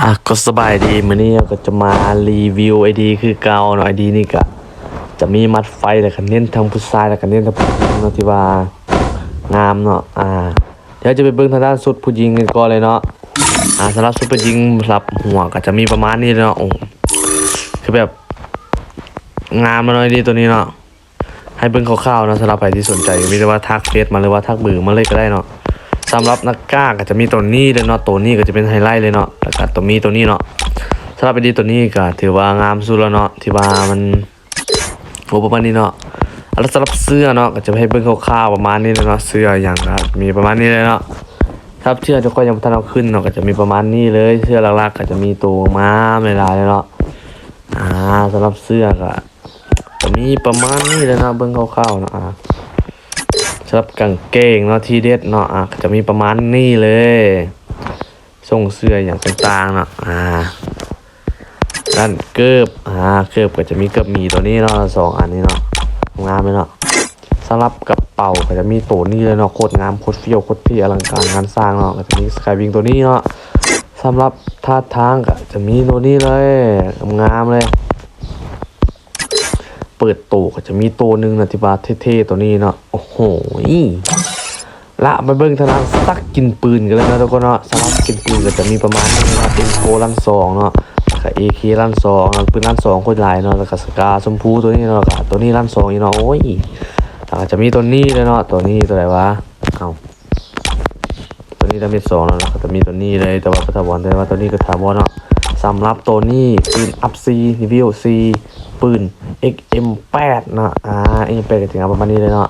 ອ່ະ ກໍສະບາຍດີ ມື້ນີ້ເຮົາກໍຈະມາຣີວິວໄອດີຄືເກົ່າເນາະ. ໄອດີນີ້ກະຈະມີມັດໄຟ ແລ້ວກະເນັ້ນທັງຜູ້ຊາຍ ແລ້ວກະເນັ້ນທັງຜູ້ຍິງເນາະ ທີ່ວ່າງາມເນາະ. ອ່າ ດຽວເຮົາຈະໄປເບິ່ງທາງດ້ານຊຸດຜູ້ຍິງກັນກ່ອນເລີຍເນາະ. ອ່າ ສຳລັບຊຸດຜູ້ຍິງ ສຳລັບຫົວກໍຈະມີປະມານນີ້ເນາະ. ໂອ້ ຄືແບບງາມເນາະ ໄອດີໂຕນີ້ເນາະ. ໃຫ້ເບິ່ງຄ່າວໆເນາະ. ສຳລັບໃຜທີ່ສົນໃຈ ມີແຕ່ວ່າທັກເຟສມາ ຫຼືວ່າທັກເບີມາເລີຍກໍໄດ້ເນາະ. ສຳລັບໜ້າກາກກໍຈະມີໂຕນີ້ເລີຍເນາະ. ໂຕນີ້ກໍຈະເປັນໄຮໄລເລີຍເນາະ. ແລ້ວກໍໂຕມີໂຕນີ້ເນາະ. ສຳລັບໄອດີໂຕນີ້ກໍຖືວ່າງາມສຸດແລ້ວເນາະ ທີ່ວ່າມັນ ໂອ້ ປະມານນີ້ເນາະ. ແລ້ວສຳລັບເສື້ອເນາະ ກໍຈະໃຫ້ເບິ່ງຄ່າວໆປະມານນີ້ເລີຍເນາະ. ເສື້ອຫຍັງກໍມີປະມານນີ້ເລີຍເນາະ. ສຳລັບເສື້ອທີ່ຂ້ອຍຍັງບໍ່ທັນເອົາຂຶ້ນເນາະ ກໍຈະມີປະມານນີ້ເລີຍ. ເສື້ອຫຼັກໆກໍຈະມີໂຕງາມຫຼາຍໆເນາະ. ອ່າ ສຳລັບເສື້ອກໍ ຈະມີປະມານນີ້ແຫຼະເນາະ ເບິ່ງຄ່າວໆເນາະ. ອ່າ ສຳລັບກາງເກງເນາະ ທີເດັດເນາະ ອ່າ ກໍຈະມີປະມານນີ້ເລີຍ. ຊົງເສື້ອຫຍັງຕ່າງໆເນາະ. ອ່າ ດ້ານເກີບ ອ່າ ເກີບກໍຈະມີເກີບໝີໂຕນີ້ເນາະ ສອງອັນນີ້ເນາະ ງາມເລີຍເນາະ. ສຳລັບກະເປົາກໍຈະມີໂຕນີ້ເລີຍເນາະ ໂຄດງາມ ໂຄດຟຽວ ໂຄດເທ່ ອະລັງການງານສ້າງເນາະ. ກໍຈະມີສະກາຍວິງໂຕນີ້ເນາະ. ສຳລັບທ່າທາງກໍຈະມີໂຕນີ້ເລີຍ ງາມໆເລີຍ. ເປີດໂຕກໍຈະມີໂຕໜຶ່ງນະ ທີ່ວ່າເທ່ໆໂຕນີ້ເນາະ. ໂອ້ໂຫ ລະໄປເບິ່ງທາງດ້ານສະກິນປືນກັນເລີຍເນາະທຸກຄົນເນາະ. ສະກິນປືນກໍຈະມີປະມານນີ້ເນາະ ເອັມໂຟລ້ານສອງເນາະ ແລ້ວກໍເອເຄລ້ານສອງເນາະ ປືນລ້ານສອງໂຄດຫຼາຍເນາະ. ແລ້ວກໍສະກາຊົມພູໂຕນີ້ເນາະ ແລ້ວກໍໂຕນີ້ລ້ານສອງອີກເນາະ. ໂອ້ຍ ແລ້ວກໍຈະມີໂຕນີ້ເລີຍເນາະ ໂຕນີ້ໂຕໃດວະ ເອົ້າ ໂຕນີ້ດາເມດສອງແລ້ວເນາະ ກໍຈະມີໂຕນີ້ເລີຍ ແຕ່ວ່າບໍ່ຖາວອນ ແຕ່ວ່າໂຕນີ້ກໍຖາວອນເນາະ. ສຳລັບໂຕນີ້ ປືນອັບສີ່ ເວວສີ່ ປືນເອັກເອັມແປດເນາະ. ອ່າ ເອັກເອັມແປດກໍຈະງາມປະມານນີ້ເລີຍເນາະ.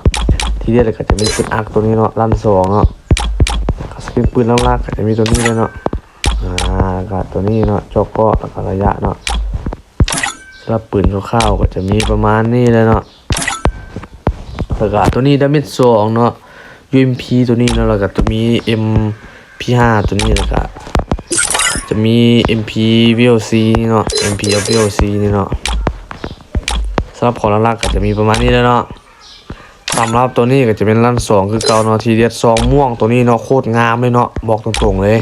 ທີເດັດກໍຈະມີປືນອັກໂຕນີ້ເນາະ ລ້ານສອງເນາະ. ກໍຊິເປັນປືນຫຼັກໆ ກໍຈະມີໂຕນີ້ເລີຍເນາະ. ອ່າ ແລ້ວກໍໂຕນີ້ເນາະ ເຈາະເກາະ ແລ້ວກໍໄລຍະເນາະ. ສຳລັບປືນຄ່າວໆກໍຈະມີປະມານນີ້ແຫຼະເນາະ. ແລ້ວກໍໂຕນີ້ດາເມດສອງເນາະ ຢູເອັມພີໂຕນີ້ເນາະ ແລ້ວກໍຈະມີເອັມພີຫ້າໂຕນີ້ ແລ້ວກໍຈະມີເອັມພີເວວສີ່ເນາະ ເອັມພີເວວສີ່ນີ້ເນາະ. ສຳລັບຂອງຫຼັກໆກໍຈະມີປະມານນີ້ແຫຼະເນາະ. ສຳລັບໂຕນີ້ກໍຈະເປັນລ້ານສອງຄືເກົ່າເນາະ ທີເດັດ ຊອງມ່ວງໂຕນີ້ເນາະ ໂຄດງາມເລີຍເນາະ ບອກຕົງໆເລີຍ.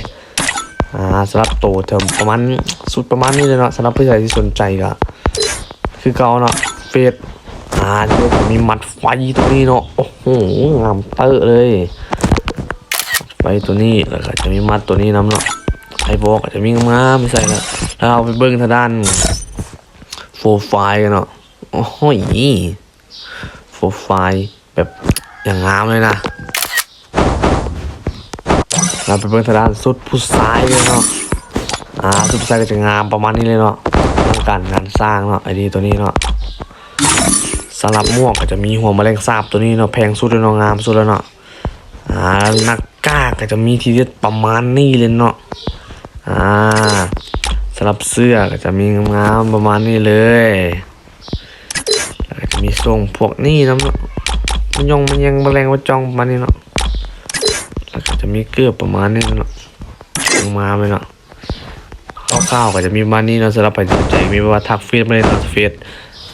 ອ່າ ສຳລັບໂຕເຖິງປະມານ ຊຸດປະມານນີ້ເລີຍເນາະ. ສຳລັບຜູ້ໃດທີ່ສົນໃຈກໍຄືເກົ່າເນາະ ເຟສ ອ່າ ດຽວມີມັດໄຟໂຕນີ້ເນາະ. ໂອ້ໂຫ ງາມເຕີເລີຍ ໄຟໂຕນີ້ ແລ້ວກໍຈະມີມັດໂຕນີ້ນຳເນາະ. ໄອບອກກໍຈະມີງາມໆໃສ່ລະ ແລ້ວເຮົາໄປເບິ່ງທາງດ້ານໂປຣໄຟລ໌ກັນເນາະ. ໂອ້ໂຫ ໂປຣໄຟລ໌ແບບຢ່າງງາມເລີຍນະ. ເຮົາໄປເບິ່ງທາງດ້ານຊຸດຜູ້ຊາຍເລີຍເນາະ. ອ່າ ຊຸດຜູ້ຊາຍກໍຈະງາມປະມານນີ້ເລີຍເນາະ ອະລັງການງານສ້າງເນາະ ໄອດີໂຕນີ້ເນາະ. ສຳລັບໝວກກໍຈະມີຫົວມະແລງສາບໂຕນີ້ເນາະ ແພງສຸດເລີຍເນາະ ງາມສຸດແລ້ວເນາະ. ອ່າ ໜ້າກາກກໍຈະມີທີເດັດປະມານນີ້ເລີຍເນາະ. ອ່າ ສຳລັບເສື້ອກໍຈະມີງາມໆປະມານນີ້ເລີຍ. ແລ້ວກໍຈະມີຊົງພວກນີ້ນຳເນາະ ມະຍົງມະແຍງມະແລງມະຈອງປະມານນີ້ເນາະ. ແລ້ວກໍຈະມີເກີບປະມານນີ້ເນາະ ລົງມາແມ່ນເນາະ. ຄ່າວໆກໍຈະມີປະມານນີ້ເນາະ. ສຳລັບໃຜທີ່ສົນໃຈ ມີແບບວ່າທັກເຟສມາເລີຍເນາະ ເຟສ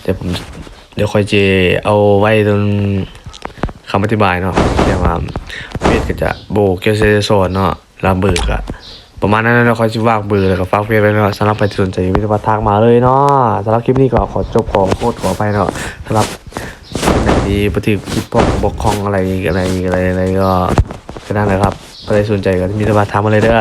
ດຽວ ດຽວຂ້ອຍຈະເອົາໄວ້ຕົງຄຳອະທິບາຍເນາະ ແຕ່ວ່າເຟສກໍຈະບໍ່ກ່ຽວໃສ່ສອນເນາະ. ລະເບີກະປະມານນັ້ນເນາະ ຂ້ອຍຊິຝາກເບີ ແລ້ວກໍຝາກເຟສໄວ້ເນາະ. ສຳລັບໃຜທີ່ສົນໃຈ ມີແຕ່ວ່າທັກມາເລີຍເນາະ. ສຳລັບຄລິບນີ້ກໍຂໍຈົບ ຂໍໂທດ ຂໍອະໄພເນາະ ສຳລັບຄົນໃດທີ່ບໍ່ຖືກຜິດພ້ອງບົກຜ່ອງອະໄລ ອະໄລ ອະໄລ ອະໄລ ກໍ ກໍນັ້ນແຫຼະຄັບ. ຜູ້ໃດສົນໃຈກໍມີແຕ່ວ່າທັກມາເລີຍເດີ.